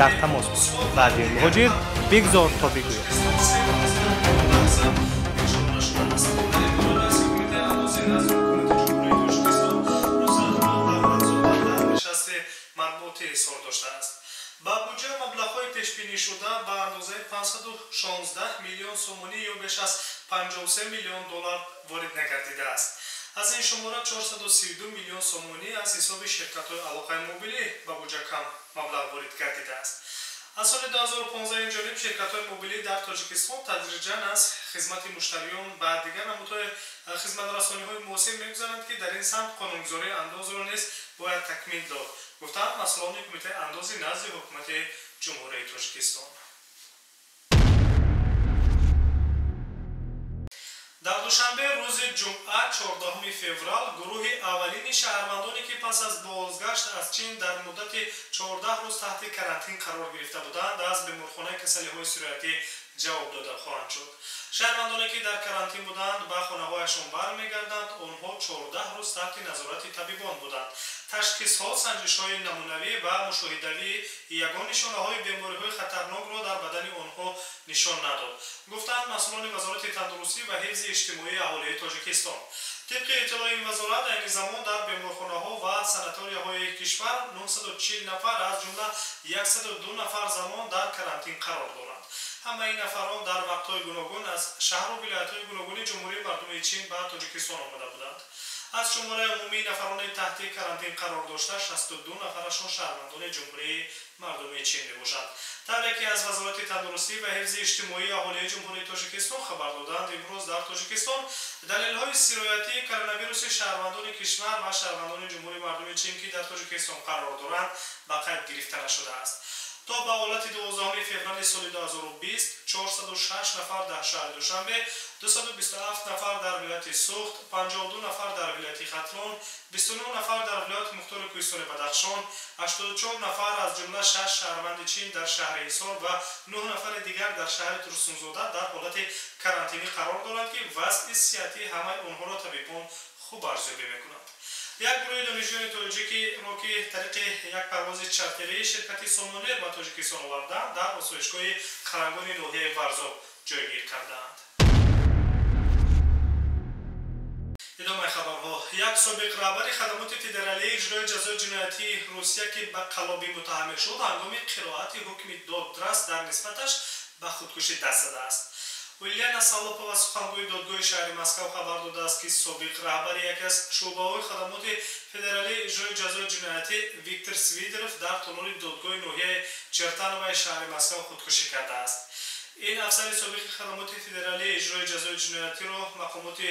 Дар тамос буд. Радиои Муҳоҷир бигзор то бигӯяд. Ба буҷа маблағҳои пешбинишуда ба андозаи 516 миллион сомонӣ ё беш аз 53 миллион доллар ворид нагардидааст. Аз ин шумора 432 миллион сомонӣ аз ҳисоби ширкатҳои алоқаи мобилӣ ба буҷа кам маблағ ворид гардидааст. Аз соли 2015 инҷониб ширкатҳои мобилӣ дар Тоҷикистон тадриҷан аз хизмати муштариён ба дигар намудҳои хизматрасониҳои муосир мегузаранд, ки дар ин самт қонунгузории андозро низ бояд такмил дод, гуфтанд масъулони кумитаи андози назди ҳукумати Ҷумҳурии Тоҷикистон. Дар Душанбе рӯзи ҷумъа 14 феврал гурӯҳи аввалини шаҳрвандоне, ки пас аз бозгашт аз Чин дар муддати 14 рӯз таҳти карантин қарор гирифта буданд, аз беморхонаи касалиҳои сироятӣ ҷавоб дода хоҳанд шуд. Шаҳрвандоне, ки дар карантин буданд, ба хонаҳояшон бармегарданд. Онҳо 14 рӯз таҳти назорати табибон буданд. Ташхисҳо, санҷишҳои намунавӣ ва мушоҳидавии ягон нишонаҳои бемориҳои хатарнокро дар бадани онҳо нишон надод, гуфтанд масъулони Вазорати тандурустӣ ва ҳифзи иҷтимоии аҳолии Тоҷикистон. Тибқи иттилои ин вазорат, айни замон дар беморхонаҳо ва санаторияҳои кишвар 940 нафар, аз ҷумла 102 нафар занон дар карантин қарор доранд. Ҳамаи ин нафарон дар вақтҳои гуногун аз шаҳру вилоятҳои гуногуни Ҷумҳурии Мардумии Чин ба Тоҷикистон омада буданд. Аз шумораи умумии нафарони таҳти карантин қарор дошта, 62 нафарашон шаҳрвандони Ҷумҳурии Мардумии Чин мебошанд. Тавре ки аз Вазорати тандурустӣ ва ҳифзи иҷтимоии аҳолии Ҷумҳурии Тоҷикистон хабар доданд, имрӯз дар Тоҷикистон далелҳои сироятии коронавируси шаҳрвандони кишвар ва шаҳрвандони Ҷумҳурии Мардумии Чин, ки дар Тоҷикистон қарор доранд, ба қайд гирифта нашудааст. То ба ҳолати 12 феврали соли 2020 406 нафар дар шаҳри Душанбе, 227 нафар дар вилояти Суғд, 52 нафар дар вилояти Хатлон, 29 нафар дар вилояти Мухтори Кӯҳистони Бадахшон, 84 нафар аз ҷумла 6 шаҳрванди Чин дар шаҳри Ҳисор ва 9 нафари дигар дар шаҳри Турсунзода дар ҳолати карантинӣ қарор доранд, ки вазъи сиҳатии ҳамаи онҳоро табибон хуб арзёбӣ мекунанд. Як гурӯҳи донишҷӯёни тоҷикиро, ки тариқи як парвози чартерии ширкати Сомонер ба Тоҷикистон оварданд, дар осоишгоҳи Харангони ноҳияи Варзоб ҷойгир кардаанд. Идомаи хабарҳо. Як собиқ раҳбари хадамоти федералии иҷрои ҷазои ҷиноятии Русия, ки ба қаллобӣ муттаҳам шуд, ҳангоми қироати ҳукми додрас дар нисбаташ ба худкушӣ даст задааст. Ульяна Салопова, сухангӯи додгоҳи шаҳри Москав, хабар додааст, ки собиқ раҳбари яке аз шӯъбаҳои хадамоти федералии иҷрои ҷазои ҷиноятӣ Виктор Свидеров дар толори додгоҳи ноҳияи Чертановаи шаҳри Москав худкушӣ кардааст. Ин афсари собиқи хадамоти федералии иҷрои ҷазои ҷиноятиро мақомоти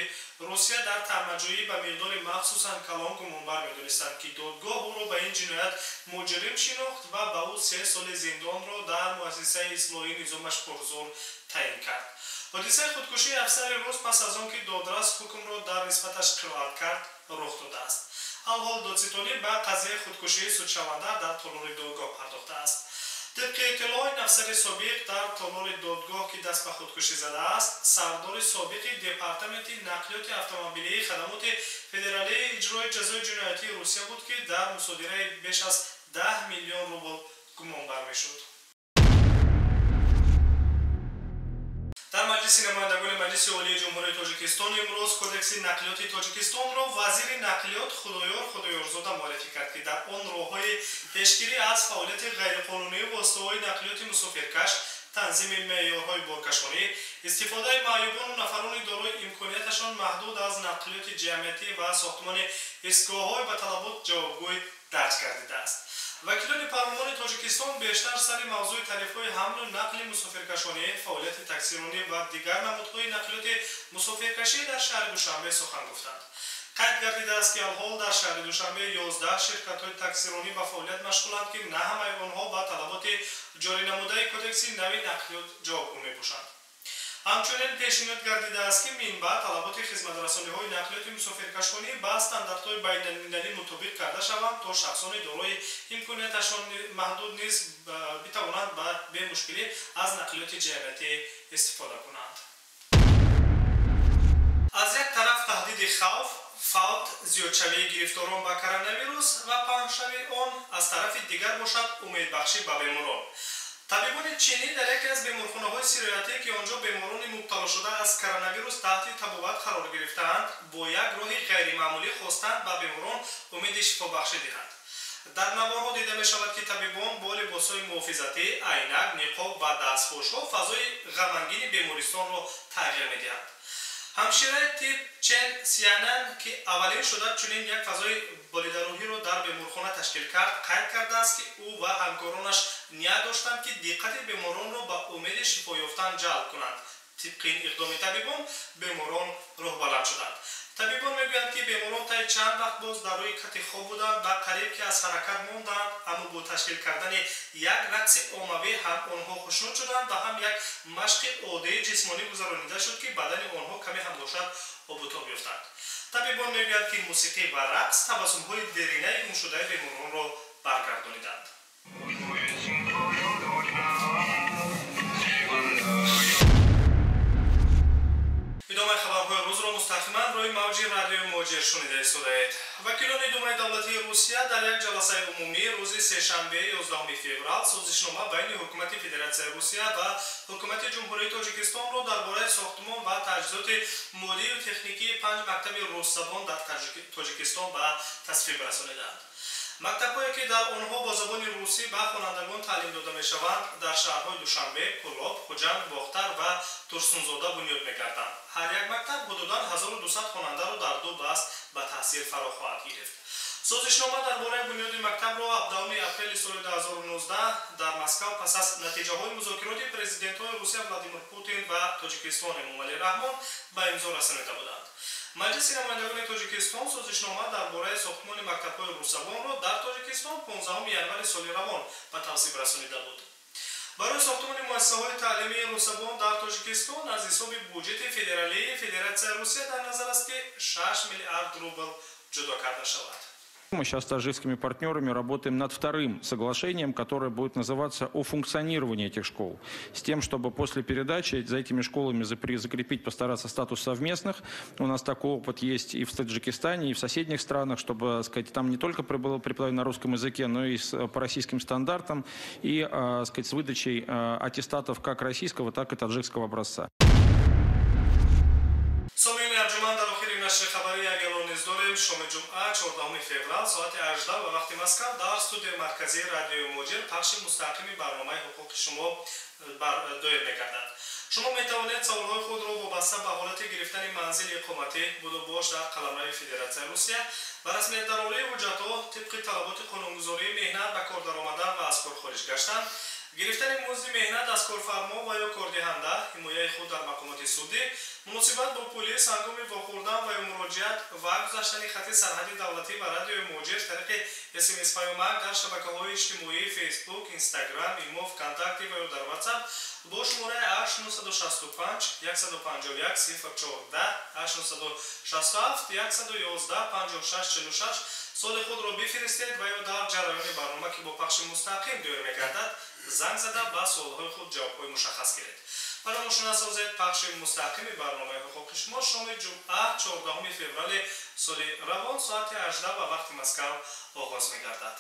Русия дар таъмаҷӯӣ ба миқдори махсусан калон гумонбар медонистанд, ки додгоҳ ӯро ба ин ҷиноят муҷрим шинохт ва ба ӯ 3 соли зиндонро дар муассисаи ислоҳии низомаш пурзур таъин кард. Ҳодисаи худкушии афсари рус пас аз он ки додрас ҳукмро дар нисбаташ қироат кард, рух додааст. Алҳол додситонӣ ба қазияи худкушии судшаванда дар толори додгоҳ пардохтааст. Тибқи иттилои афсари собиқ дар толори додгоҳ, ки даст ба худкушӣ задааст, сардори собиқи департаменти нақлиёти автомобилии хадамоти федералии иҷрои ҷазои ҷиноятии Русия буд, ки дар мусодираи беш аз 10 миллион рубл гумонбар мешуд. Дар Маҷлиси намояндагони Маҷлиси Олии Ҷумҳурии Тоҷикистон имрӯз Кодекси нақлиёти Тоҷикистонро вазири нақлиёт Худоёр Худоёрзода муаррифӣ кард, ки дар он роҳҳои пешгирӣ аз фаъолияти ғайриқонунии воситаҳои нақлиёти мусофиркаш, танзими меъёрҳои боркашонӣ, истифодаи маъюбону нафарони дорои имконияташон маҳдуд аз нақлиёти ҷамъиятӣ ва сохтмони истгоҳҳои ба талабот ҷавобгӯй дарҷ гардидааст. Вакилони парлумони Тоҷикистон бештар сари мавзӯи тарифҳои ҳамлу нақли мусофиркашонӣ, фаъолияти таксиронӣ ва дигар намудҳои нақлиёти мусофиркашӣ дар шаҳри Душанбе сухан гуфтанд. Қайд гардидааст, ки алҳол дар шаҳри Душанбе 11 ширкатҳои таксиронӣ ба фаъолият машғуланд, ки на ҳамаи онҳо ба талаботи ҷорӣ намудаи кодекси нави нақлиёт ҷавобгӯ мебошанд. Ҳамчунин пешниҳод гардидааст, ки минбаъд талаботи хизматрасониҳои нақлиёти мусофиркашонӣ ба стандартҳои байналмилалӣ мутобиқ карда шаванд, то шахсони дорои имконияташон маҳдуд низ битавонанд ба бемушкилӣ аз нақлиёти ҷамъиятӣ истифода кунанд. Аз як тараф таҳдиди хавф, фавт, зиёдшавии гирифторон ба коронавирус ва паҳншавии он, аз тарафи дигар бошад умедбахшӣ ба беморон. Табибони чинӣ дар яке аз беморхонаҳои сироятӣ, ки он ҷо беморони мубталошуда аз коронавирус таҳти табобат қарор гирифтаанд, бо як роҳи ғайримаъмулӣ хостанд ба беморон умеди шифобахшӣ диҳанд. Дар наворҳо дида мешавад, ки табибон бо либосҳои муҳофизатӣ, айнак, ниқоб ва дастпӯшҳо фазои ғамангини бемористонро тағйир медиҳанд. Ҳамшираи тиб Чен Сианан, ки аввалин шуда чунин як фазои болидарӯҳиро дар беморхона ташкил кард, қайд кардааст, ки ӯ ва ҳамкоронаш ният доштанд, ки диққати беморонро ба умеди шифо ёфтан ҷалб кунанд. Тибқи ин иқдоми табибон, беморон рӯҳбаланд шуданд. Табибон мегӯянд, ки беморон таи чанд вақт боз дар рӯи кати хоб буданд ва қариб ки аз ҳаракат монданд, аммо бо ташкил кардани як рақси оммавӣ ҳам онҳо хушнуд шуданд ва ҳам як машқи оддии ҷисмонӣ гузаронида шуд, ки бадани онҳо каме ҳам бошад обутоб ёфтанд. Табибон мегӯянд, ки мусиқӣ ва рақс табассумҳои деринаи гумшудаи беморонро баргардониданд. Идомаи хабарҳои рӯзро мустақиман рӯи мавҷи радиои Муҳоҷир шунида истодаед. Вакилони Думаи давлатии Русия дар як ҷаласаи умумӣ рӯзи сешанбе 11 феврал созишнома байни Ҳукумати Федератсияи Русия ва Ҳукумати Ҷумҳурии Тоҷикистонро дар бораи сохтмон ва таҷҳизоти моддию техникии 5 мактаби русзабон дар Тоҷикистон ба тасвиб расониданд. Мактабҳое, ки дар онҳо бо забони русӣ ба хонандагон таълим дода мешаванд, дар шаҳрҳои Душанбе, Кӯлоб, Хуҷанд, Бохтар ва Турсунзода бунёд мегарданд. Ҳар як мактаб ҳудудан 1200 хонандаро дар ду баст ба таҳсил фаро хоҳад гирифт. Созишнома дар бораи бунёди мактабро 17 апрели соли 2019 дар Москав пас аз натиҷаҳои музокироти президентҳои Русия Владимир Путин ва Тоҷикистон Эмомалӣ Раҳмон ба имзо расонида буданд. Маҷлиси намояндагони Тоҷикистон созишнома дар бораи сохтмони мактабҳои русзабонро дар Тоҷикистон 15 январи соли равон ба тавсиб расонида буд. Барои сохтмони муассисаҳои таълимии русзабон дар Тоҷикистон аз ҳисоби буҷети федералии Федератсияи Русия дар назар аст, ки 6 миллиард рубл ҷудо карда шавад. Мы сейчас с таджикскими партнерами работаем над вторым соглашением, которое будет называться о функционировании этих школ. С тем, чтобы после передачи за этими школами закрепить, постараться статус совместных. У нас такой опыт есть и в Таджикистане, и в соседних странах, чтобы, сказать, там не только было преподавание на русском языке, но и по российским стандартам, и, сказать, с выдачей аттестатов как российского, так и таджикского образца. Нашри хабари як эълон низ дорем. Шоми ҷумъа 14 феврал соати 18 ба вақти Москав дар студияи марказии радиои Муҳоҷир пахши мустақими барномаи ҳуқуқи шумо доир мегардад. Шумо метавонед саволҳои худро вобаста ба ҳолати гирифтани манзили иқоматӣ, будубош дар қаламрави Федератсияи Русия, ба расмият дарории ҳуҷҷатҳо тибқи талаботи қонунгузории меҳнат, ба кор даромадан ва аз кор хориҷ гаштан, гирифтани музди меҳнат аз корфармо ва ё кордиҳанда, ҳимояи худ дар мақомоти судӣ, муносибат бо пулис ҳангоми вохӯрдан ва ё муроҷиат ва гузаштани хати сарҳади давлатӣ ба радиои Муҳоҷир тариқи СМС-паёмак дар шабакаҳои иҷтимоии Фейсбук, Инстаграм, Имо, ВКонтакте ва ё дар WhatsApp бо шумораи 8965 151 014 8967 111 56 46 соли худро бифиристед ва ё дар ҷараёни барнома, ки бо пахши мустақим доир мегардад, занг зада ба суолҳои худ ҷавобҳои мушаххас гиред. Фаромӯш насозед, пахши мустақими барномаи ҳуқуқи шумо шоми ҷумъа 14 феврали соли равон соати 18 ба вақти Москав оғоз мегардад.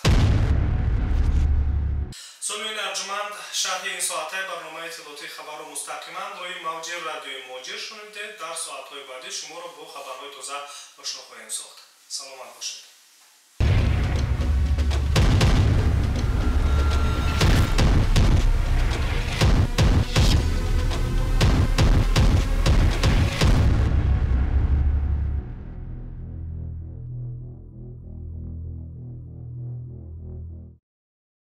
Сомиёни арҷуманд, шарҳи ин соатаи барномаи иттилоотии хабарро мустақиман рӯи мавҷи радиои Муҳоҷир шунидед. Дар соатҳои баъдӣ шуморо бо хабарҳои тоза ошно хоҳем сохт. Саломат бошед.